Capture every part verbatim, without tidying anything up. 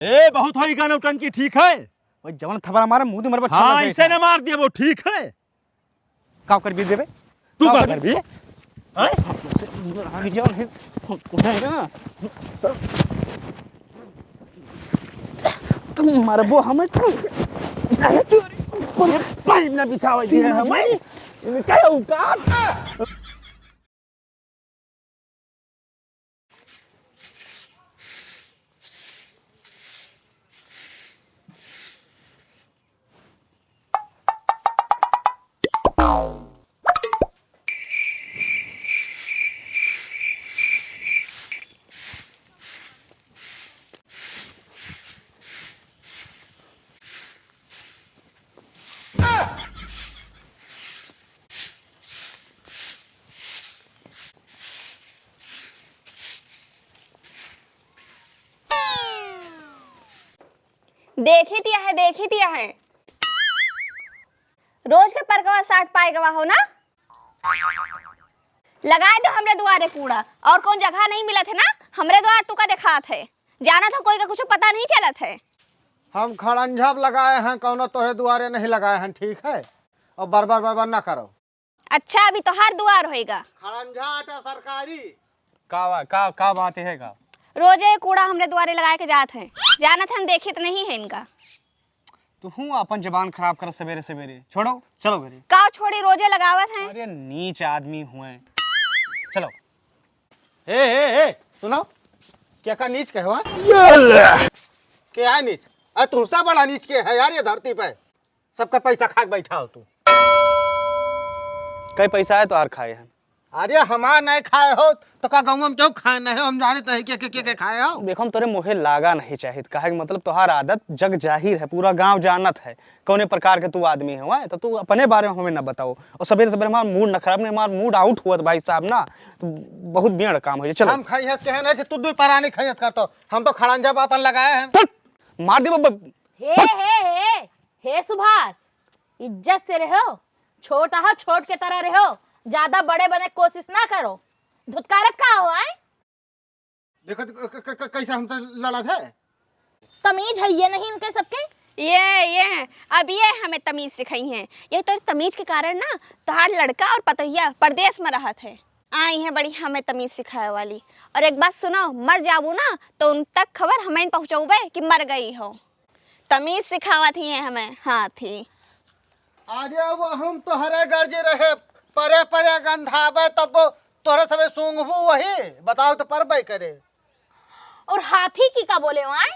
ए, बहुत होई गा नौटंकी, ठीक है? ओए, जवन थपरा मारे, मुंह दे मरबा, हाँ, छोड़ दे। इसे ना मार दिए, वो ठीक है। का कर भी देबे? तू का का कर करबी? हैं? भाग जाओ, फिर उठाएगा। तुम मरबो हमें तो। अरे चोरी, पाइप ना बिछावे दिए हमें। इनका औकात। देखित यह है, देखित यह है। रोज के परकवा साट पाए गवा हो ना? लगाए दो हमरे दुआरे कूड़ा, और कौन जगह नहीं मिलत है ना, हमरे दुआर तुका देखात है। जानत हो कोई का कुछ पता नहीं चलत है। हम खड़ंझा लगाए हैं, कौनो तोहरे दुआरे नहीं लगाए हैं, ठीक है? और बरबर बरबर ना करो। अच्छा, अभी तोहार दुआर होएगा। खड़ंझा आटा सरकारी। का बा-, का, का बात है का? रोजे कूड़ा हमरे दुआरे लगाए के जात है, जानत हम देखित नहीं है इनका। तू हूँ अपन जबान खराब कर सवेरे सवेरे। छोड़ो, चलो घरे। का छोड़ी, रोजे लगावत हैं। अरे नीच आदमी हुए। चलो। हे, हे, हे, सुनो। क्या का नीच कहे हो? के है नीच? अरे तुमसे बड़ा नीच के है यार ये धरती पे? सबका पैसा खा के बैठा हो तू। कई पैसा है तो आर खाए हैं। अरे हमार नहीं खाए हो तो का गाँव में क्यों खाए नहीं हो? हम जाने तो है के, के, के, के खाए हो। देखो हम तोरे मुँहे लागा नहीं चाहित, काहे के मतलब तोहार आदत जग जाहिर है, पूरा गाँव जानत है कौने प्रकार के तू आदमी है, तो तू अपने बारे में हमें ना बताओ। और सवेरे सवेरे हमार मूड ना खराब, नहीं हमार मूड आउट हुआ था भाई साहब ना, तो बहुत बियड़ काम हो जाए। चलो। हम खाई है कहे नहीं कि तू दो परानी खाई कर तो हम तो खड़ंजा अपन लगाए हैं। मार दे बब्बा। हे, हे, हे, हे सुभाष, इज्जत से रहो, छोट आहो, छोट के तरह रहो, ज्यादा बड़े बने के कोशिश ना करो। धुतकारत का हो, आए? देखो तो क-, क-, क-, कैसे हमसे लड़त है। तमीज है ये नहीं इनके सबके? ये, ये, अब ये हमें तमीज सिखाई हैं। ये तो तमीज के कारण ना तोहार लड़का और पतोहिया परदेस में रहत है। आई हैं बड़ी हमें तमीज सिखाए वाली। और एक बात सुनो, मर जाबू ना तो उन तक खबर हमें पहुँचौबे कि मर गई हो। तमीज सिखावत ही है हमें हाथी। अरे वो हम तोहरे गर्जे रहे, परे परे गंधाबे तब तोहरे सबे सूंघबू वही, बताओ तो परबे करे। और हाथी की का बोले हो, आए?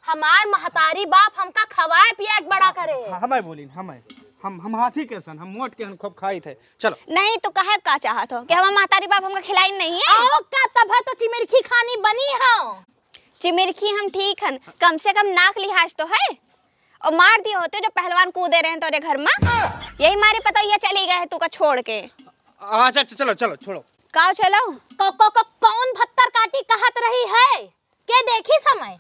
हमार महतारी बाप हमका खवाए पियाए के बड़ा करे। हाँ, हमें बोलिन, हमें। हम, हम हाथी के सन, हम मोट के हन, खूब खाई थे। चलो। नहीं तो कहे का चाहत हो कि हमार महतारी बाप हमका खिलाई नहीं है? आओ का तब है तो चिमिरखी खानी बनी हो। चिमिरखी हम ठीक हन, कम से कम नाक लिहाज तो है। और मार दिए होते जो पहलवान कूदे रहे तोरे घर में, यही मारे पतोहिया चली गए है तू का छोड़ के। अच्छा, अच्छा, चलो, चलो, छोड़ो। का चलो? को, को, को, कौन भत्तर काटी कहत रही है? के देखी समय?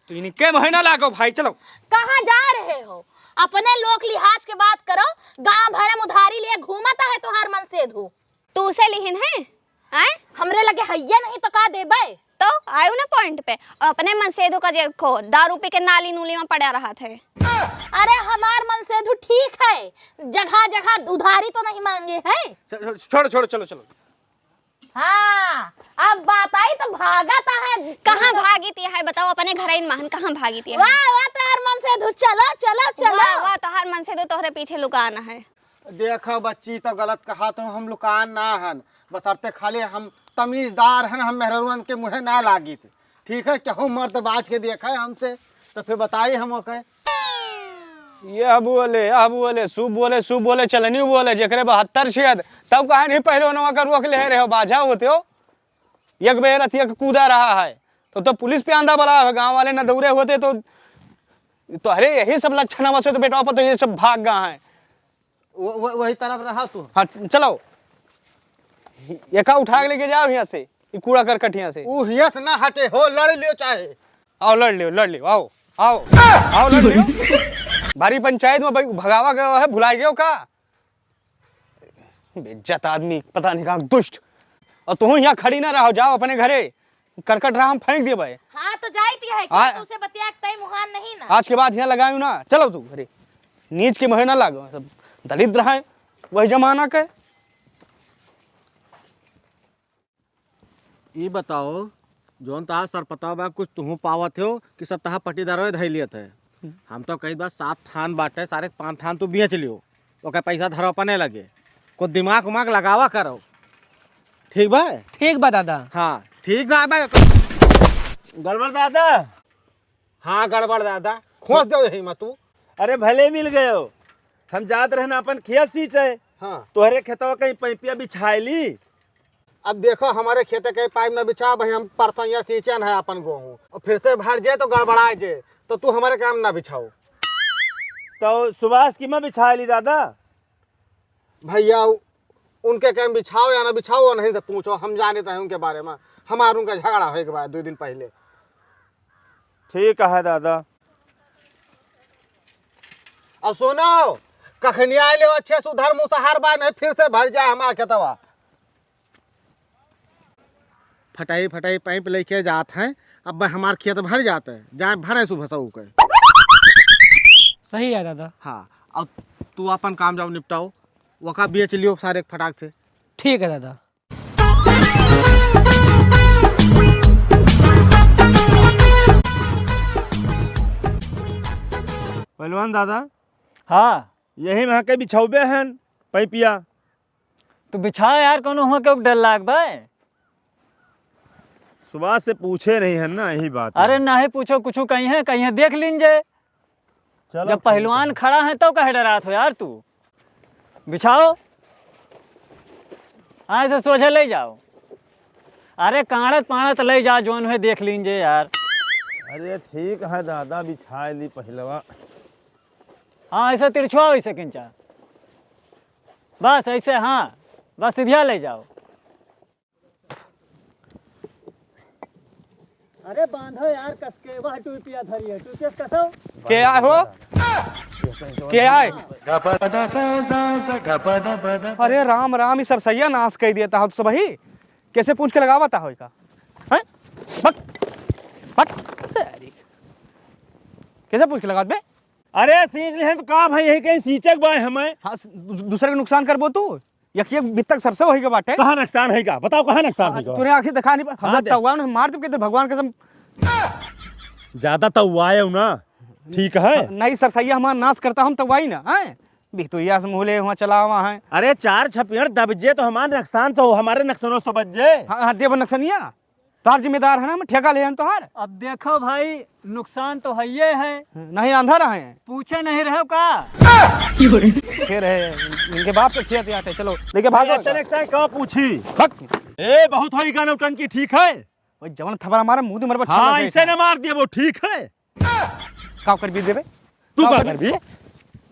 तो इनके महीना लागो भाई, चलो। कहाँ जा रहे हो? अपने लोक लिहाज के बात करो, गांव भर में उधारी लिए घूमता है तोहार मनसेधू। तू उसे लिहिन है? हैं? हमरे लगे हइये नहीं तो का देबे? तो आयो ना पॉइंट पे, अपने मनसेधू का जे खो, दारू पी के नाली नूली में पड़ा रहत है। अरे हमार मनसेधू ठीक है, जगह जगह उधारी तो नहीं मांगे है। छ-, छ-, छोड़ो, छोड़ो, चलो, चलो। हाँ, अब बात आई तो भागत है। कहाँ भागित है बताओ, अपने घर इन महन कहाँ भागित है? वाह, वाह, तोहार मनसेधू, चलो, चलो, चलो। वाह, वाह, तोहार मनसेधू तोहरे पीछे लुकाना है। देखो बच्ची, तो गलत कहा तो हम लुकान ना हन, बशर्ते खाली हम तमीजदार हन, हम मेहररुअन के मुँहे ना लागित। ठीक है, केहू मर्द बाज के देखे हमसे, तो फिर बताई हम ओके। यह बोले, यह बोले, शुभ बोले, शुभ बोले, चलनी बोले, जेकरे बहत्तर छेद, तब काहे नहीं पहले ओनवा का रोक ले रहे हो, बाझा होते हो। एक बेर अथी एक कूदा रहा है, तो, तो पुलिस पे आंदा बला है, गाँव वाले न दौड़े होते तो, तो अरे यही सब लक्षण से तो बेटा पर तो ये सब भाग गया है। वो, वो, वही तरफ रहा तू। हाँ, चलो। एका उठा के लेके जाओ यहाँ से, ये कूड़ा करकट यहाँ से। ऊ हियाँ से ना हटे हो, लड़ लियो चाहे। आओ, लड़ लियो, लड़ लियो, आओ, आओ, आओ, लड़ लियो। भारी पंचायत में भाई भगावा गयो है, भुला गयो का? बेइज्जत आदमी, पता नहीं कहाँ दुष्ट। और तुम यहाँ खड़ी ना रहो, जाओ अपने घरे। करकट रहा हम फेंक देबे। हाँ, तो जाइत है आ- कि तुमसे बतिया के टाइम वहां नहीं ना। आज के बाद यहाँ लगायू ना, चलो तू घरे। नीच के मोहे ना लागो, सब दलिद्र हैं वही जमाना के। ई बताओ, जौन तहार सरपतवा बा, कुछ तुहूँ पावत हो कि सब तहार पटीदारवे धइ लियत है? हम्म। हम तो कही बा, सात थान बाटे, सारे पाँच थान तू बेच लियो, ओकर पैसा धरो अपने लगे। कुछ दिमाग उमाग लगावा करो, ठीक बा? ठीक बा दादा। हाँ, ठीक ना बा। गड़बड़ दादा। हाँ, गड़बड़ दादा, खोस दो यही मा तू। अरे, भले मिल गयो, हम जात रहना अपन खेत सींचे। हाँ। तोहरे खेतवा कहीं पैपिया बिछाए ली। अब देखो, हमारे खेते के पाइप ना बिछाओ भाई, हम परसों यहाँ सींचन है अपन गेहूँ, और फिर से भर जाए तो गड़बड़ा जाए, तो तू हमारे काम ना बिछाओ। तो सुभाष की मैं बिछाए ली दादा। भैया, उ-, उनके कहीं बिछाओ या ना बिछाओ, वो नहीं से पूछो, हम जाने तो हैं उनके बारे में, हमार उनका झगड़ा होए के बाद दो दिन पहले। ठीक है दादा। अब सुनो, कखनी आए ले अच्छे से उधर मुसहर बा, नहीं फिर से भर जाए हमार खेतवा। फटाई फटाई पाइप लेके जात हैं, अब हमार खेत भर जात है, जाए भरे सुबह से उके। सही है दादा। हाँ, अब तू अपन काम जाओ निपटाओ, वका बेच लियो सारे फटाक से। ठीक है दादा। पहलवान दादा। हाँ। यही में के बिछौबे हैं पैपिया। तो बिछाओ यार, कोनो हुआ के डर लाग बे। सुबह से पूछे नहीं है ना, यही बात है। अरे नहीं पूछो, कुछ कहीं है, कहीं है, देख लीन जे। चलो, जब ठीक पहलवान है। खड़ा है तो कहे डरात हो यार तू। बिछाओ, हाँ, ऐसे सोझे ले जाओ। अरे कांड़त पांड़त ले जाओ, जौन हुए देख लीन जे यार। अरे ठीक है दादा, बिछाए ली पहलवा। हाँ, ऐसे तिरछुआ वैसे किंचा। बस ऐसे, हाँ, बस सीधिया ले जाओ। अरे बांधो यार कसके, वह टूपिया धरी है, टूपिया से कसो। के आए हो? के आए? अरे राम राम, ई सरसैया नाश कइ देता हो तो सबही। कैसे पूछ के लगावता हो इका? हैं? बट, बट, सॉरी। कैसे पूछ के लगावत बे? अरे सींच ले हैं तो काम है यही कहीं सींचक बाय हमें। हाँ, दू-, दूसरे के नुकसान करबो तू? यक, यक बित्तक सरसों होई के बाटे। कहाँ नुकसान है का? बताओ, कहाँ नुकसान है का? तूने आँखें दिखा नहीं पा-, हम हाँ, दे। तउवान मार देब के भगवान कसम। ज्यादा तउवाए हो ना, ठीक है? नहीं, सरसैया हमारा नाश करता, हम तउवाई ना, हैं? बितुइया से मुँह ले हुआ चलावा है। अरे, चार छपियर दब जे तो हमारा नुकसान तो, हमारे नुकसानों से बच जे। हाँ, हाँ, देब नुकसानिया। तार जिम्मेदार है ना, हम ठेका ले हैं तोहार। अब देखो भाई, नुकसान तो है ये है। नहीं, अंधा रहे हैं। पूछे नहीं रहे हो का? फिर है, इनके बाप के खेत याद है, चलो, लेके भागो। अरे, चले, तय का पूछी? हट। ए, बहुत होई का नौटंकी, ठीक है? ओए, जवन थपरा मारे, मुंह दे मरबा, हाँ, छाला ऐसे जाए। ना मार दिए वो, ठीक है? का कर भी देबे? तू का का कर करबी? भी?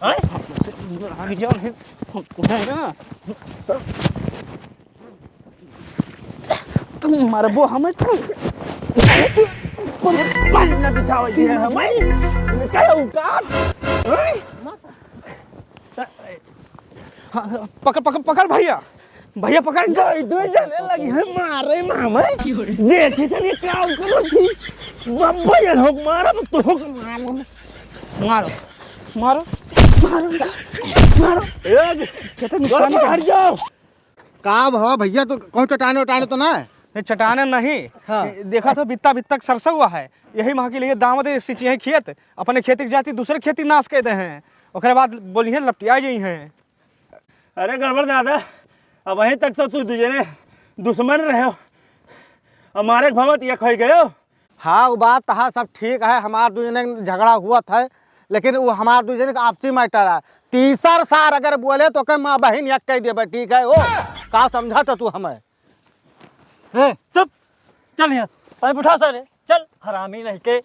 हाँ? आगे जाओ, नहीं। तुम मरबो हमें तो। पानी ना बिछावे दिए हमें। क्या औकात? हाँ? हाँ, हाँ, पकड़, पकड़, पकड़ भैया, भैया पकड़। दो, दो जने लगी है मारे मामे। देखी तनी का करो थी। बब्बा ये लोग मारो तो हो मारो। मारो, मारो, मारो, मारो। ए, कहते नुकसान कर हट जाओ। का भवा भैया, तो कौन चट्टाने उटाने तो ना है? नहीं, चट्टाने नहीं। हाँ। देखा तो बित्ता बित्ता सरसा हुआ है। यही वहाँ के लिए दावत है, सींची है खेत, अपने खेती के जाती दूसरे खेती नाश कर दे हैं। ओकरे बाद बोली है लपटिया गई हैं। अरे गड़बड़ दादा, अबहीं तक तो तू दुजने दुश्मन रहे हो, अब मारे के भवत एक होइ गयो। हाँ, वो बात तहा सब ठीक है, हमार दुजने झगड़ा हुआ था, लेकिन वो हमार दुजने का आपसी मैटर है। तीसर सार अगर बोले तो कह माँ बहिन एक कह देबे, ठीक है? ओ, का समझा था तू हमें? ए, चुप, चल यहाँ, पाइप उठा सारे, चल, हरामी नहीं के,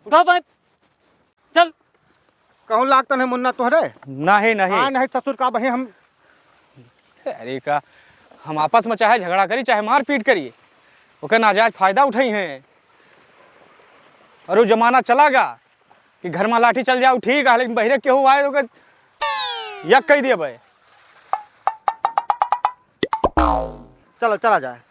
उठा पाइप। चल। कहूँ लागत नहीं मुन्ना तोहरे? नहीं, नहीं। हाँ, नहीं ससुर का बही हम। अरे का, हम आपस में चाहे झगड़ा करी, चाहे मारपीट करी, ओकर नाजायज फायदा उठाई हैं। और वो जमाना चला गा कि घर में लाठी चल जाओ, ठीक है, लेकिन बहिरे केहू आए तो ओके यक कह दिए भाई। चलो, चला जाए।